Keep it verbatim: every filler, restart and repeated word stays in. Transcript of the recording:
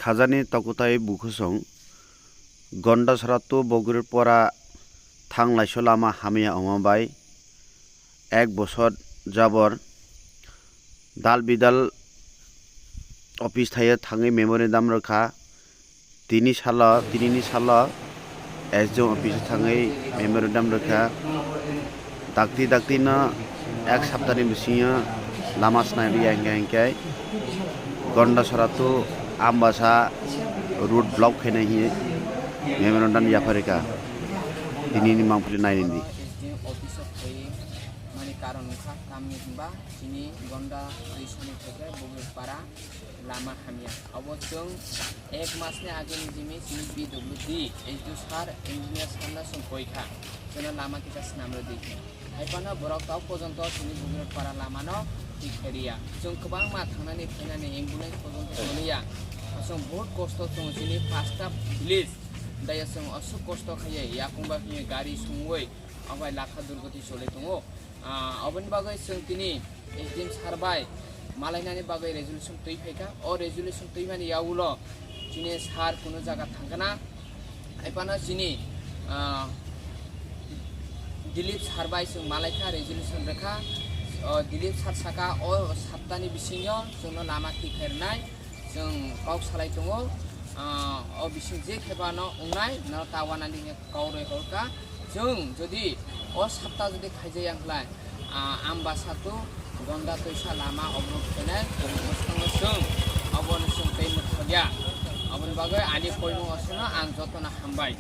Khajani tokutai bukhusong Gondasara to Bogirpora thang laiso lama hamya wngma bai ek bosor jabor dal bidal office thaio thangwi memorandum rwkha. Tini salo, tinini salo S D M office o thangwi memorandum rwkha. Dakti dakti no ek saptani bisingo lama swnai rwya hinkhe hinkhe Gondasara to Ambasa road block khainai hinwi memorandum yapharikha. Tinini mangpili nainindi. S D M office o phai mani karon wngkha tamni hinba chini Gonda twi sani theke Bogirpara lama hamya. Abo chwng ek masni ageni jimi chini P W D, H D O sir, engineer sir no chwng koi kha, chwngno lama kisa swnam rwdi khe. Hai phano borok tok pojonto chini Bogirpara lamano thik khairiya. Chwng kwbangma thangnani phainani ambulance pojonto toliya. Chwng bahut kosto chwng chini pasta village. Daya chwng aswk kosto khaiye yakungba hiye gari sungwi abai lakha durgoti choli tongo. Ah, oboni bagwi chwng tini S D M sir bai malainani bagwi resolution twi phaikha. O resolution twimani yaulo chini sir kuno jaga thangkana. Hai phano chini, ah, Dilip sir bai chwng malaikha, resolution rwkha. O Dilip sir saka o saptani bisingo chwngno lama thik khairwnai. Chwng kok salai tongo, ah, o bising je khebano wngnai, no ta wanani khe kok rwi horkha. Chwng jodi o sapta jodi khaijaya wngkhlai, ah, Ambasa to Gonda twisa lama obrok khainai, bwskango chwng obono chwng tei mwthokya. Oboni bagwi ani poimung osono ang jotono hambai.